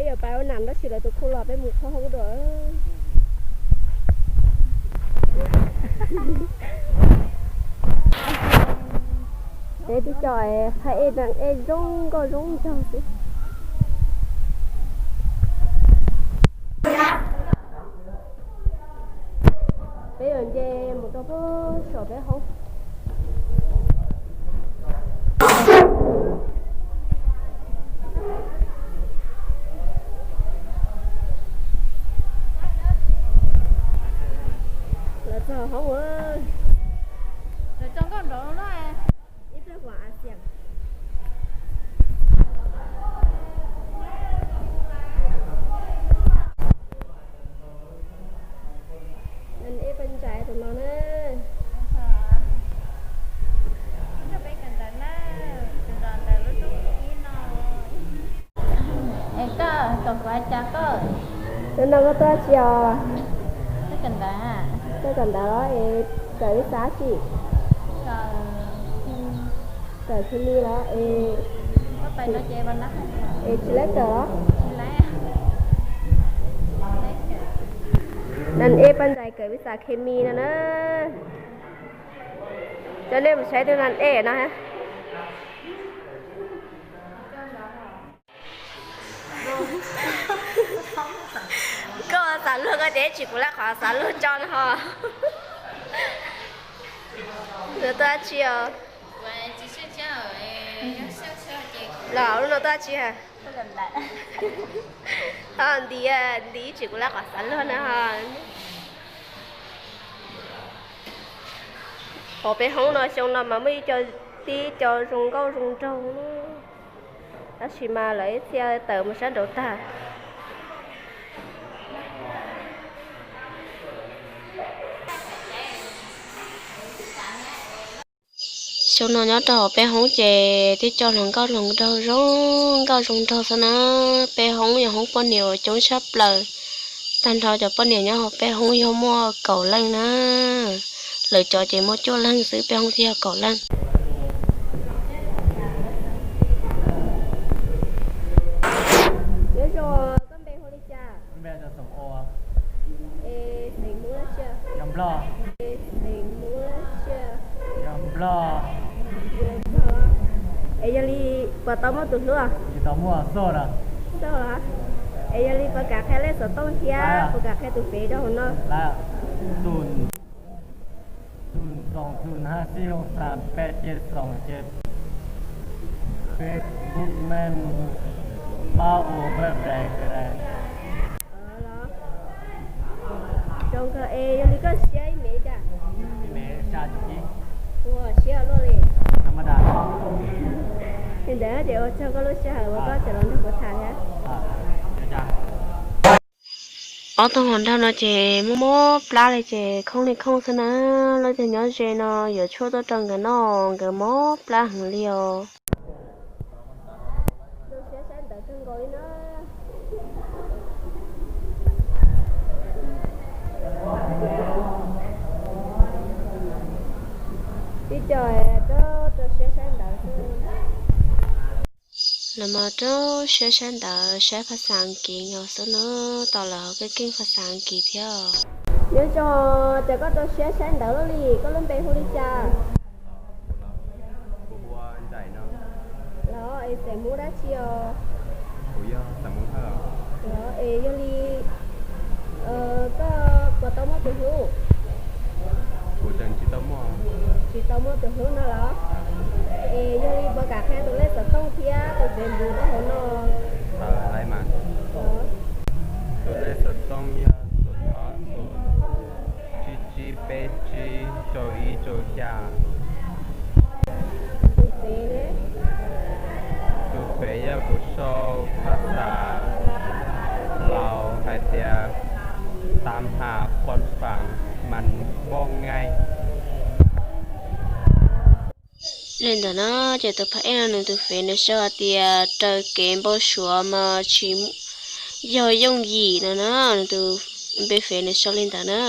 Peb yuav pais ua nam tab sis lawv tus khuj los peb mus qhov hauv dua. Peb twb coj qhab ej zoo nkauj zoo nraug xwb. Peb yuav nce mus rau pem saum peb hoob. Lawv txog hoob, lawv txog nkauj nraug no. Ib pliag huam a xiam. Nan ej paj ntsais tus no na. Es koj, koj, kuv hais cas koj? Tus no koj tuaj tsis os? Tuaj kawm ntawv los es kawm ib xav tsis? Kawm khemi los es, es tsis laib kawm los? Nan ej paj ntsais kawm ib xav khemi no na. Cov nej mus saib tus nan ej no. Koj xav luag koj ces tsis kuv lab qhov xav luag tso no ho. Nws tuaj dab tsi os? Los lub no tuaj dab tsi ha? Nti, nti tsis kuv lab qhov xav luag no ho. Hauv peb hoob no xyoo no mas muaj ib co, tib co zoo nkauj zoo nraug, tab sis mas lawv ib txhia tawm mus sab nraud tag. Xyoo no nyob rau hauv peb hoob ces tib co hluas nkauj hluas nraug zoo nkauj zoo nraug xwb na. Peb hoob yog hoob poj niam uas coob tshaj plaws. Tag nrho cov poj niam nyob hauv peb hoob yog muaj kaum leej na. Lawv cov ces muaj cuaj leeg xwb, peb hoob thiaj yog kaum leej. Nyob zoo, koj npe hu li cas? Es xeem Hmoob dab tsi? Xeem Hmoob dab tsi? Xeem Nplog. Es yog li puas tau muaj tus hlub? Tsis tau muaj, xauj los? Xauj los? Es yog li puas kam qhia lej xov tooj thiab puas kam qhia tus fev rau hauv no? Tus, tus xoom tus hab xib loo xas peb ces xoom ces peb kuj meej pab ua peb pem kawm. Zoo kawg es yog li koj siab ib mev cas? Ua siab luaj li. Li ntawd ces ua tsaug koj lub sij hawm uas koj tseem los nrog kuv tham thiab. Ob tug hluas nraug no ces mob mob plab li ces khoob li khoob xwb na. Lawv tias nyob ze no yuav tshuaj tuaj rau nkawd noj, nkawd mob plab heev li os. Ib co rau rau siab saib ntawv xwb. Lawv mas rau siab saib ntawv, saib phas xas Askiv nkaus xwb na, tos lawv ho keej keej phas xas Askiv thiab. Nyob zoo, cas koj rau siab saib ntawv luaj li, koj lub npe hu li cas? Los es xeem Hmoob dab tsi os? Los es yog li koj puas tau muaj tus hlub? Tsis tau muaj tus hlub no los? Es yog li puas kam qhia tus lej xov tooj thiab tus Facebook rau hauv no? Tus lej xov tooj yog xoom ob xoom tsib tsib peb tsib rau ib rau xya. Tus fev yog kuv sau phas xas Laus hais tias tam has pon fam mas npoj nqaij. Li ntawd na, ces tus phab ej no nws tus fev nws sau hais tias raws kev npau suav mas tsis yog yooj yim no na, nws tus npe fev nws sau li ntawd na.